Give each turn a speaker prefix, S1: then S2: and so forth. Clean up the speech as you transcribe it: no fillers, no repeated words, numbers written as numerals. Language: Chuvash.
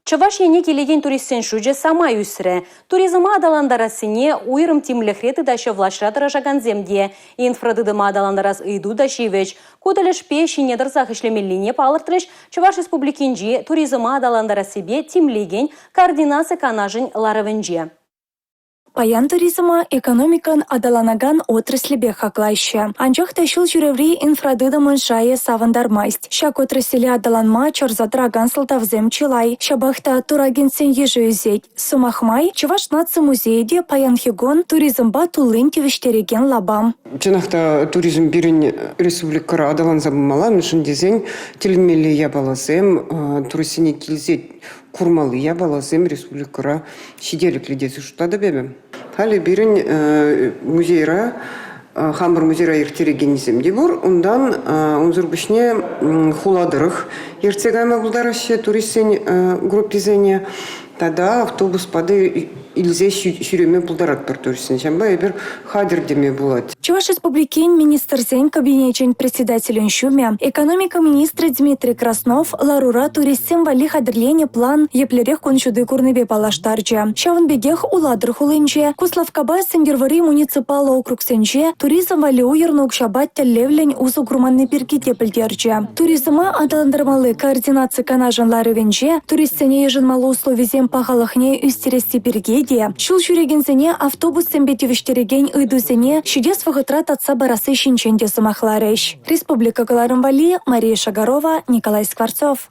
S1: Чӑваш Ене килекен туристсен шучӗ самай ӳсрӗ. Туризма аталантарассине уйрӑм тимлӗхре тытаҫҫӗ влаҫра тӑрӑшакансем те. Инфратытӑма аталантарас ыйту та ҫивӗч. Ку тӗлӗшпе ҫине тӑрсах ӗҫлемеллине палӑртрӗҫ Чӑваш Республикинчи туризма аталантарассипе тимлекен координаци канашӗн ларӑвӗнче.
S2: Паян туризма экономикӑн аталанакан отраслӗпе хаклаҫҫӗ. Анчах та ҫул ҫӳреври инфратытӑмӑн шайӗ савӑнтармасть. Ҫак отрасле аталанма чарса тӑракан сӑлтавсем чылай. Ҫапах та турагентсен йышӗ ӳсет. Сӑмах май, Чӑваш наци музейӗ те паянхи кун туризмпа туллин тивӗҫтерекен лапам.
S3: Чӑнах та туризм пирӗн республикӑра аталанса пымалла, мӗншӗн тесен тӗлӗнмелле япаласем туристсене килсе курмалли япаласем республикӑра ҫителӗклӗ тесе шутлатӑп эпӗ. Халӗ пирӗн музейра хамӑр музейра ирттерекеннисем те пур. Унтан унсӑр пуҫне хула тӑрӑх ертсе кайма пултараҫҫӗ туристсен групписене. Тата автобуспа та илсе ҫӳреме пултаратпӑр туристсен. Ҫавӑнпа эпир хатӗр теме пулать.
S2: Чӑваш Республикин Министрсен Кабинечӗн Председателӗн ҫумӗ, экономика министрӗ Дмитрий Краснов ларура туристсем валли хатӗрленӗ план еплерех кун ҫути курнипе паллаштарчӗ. Ҫавӑн пекех Улатӑр хулинче, Куславккапа Сӗнтӗрвӑрри муниципаллӑ округсенче туризм валли уйӑрнӑ укҫапа тӗллевлӗн усӑ курманни пирки те пӗлтерчӗ. Туризма аталантармалли координаци канашӗн ларӑвӗнче туристсене йышӑнмалли условисен пахалӑхне ӳстересси пирки те, ҫул ҫӳрекенсене автобуссемпе тивӗҫтерекен ыйтусене ҫитес вӑхӑтра татса парасси ҫинчен те сӑмахларӗҫ. Республика кӑларӑм валли Мария Шагарова, Николай Скворцов.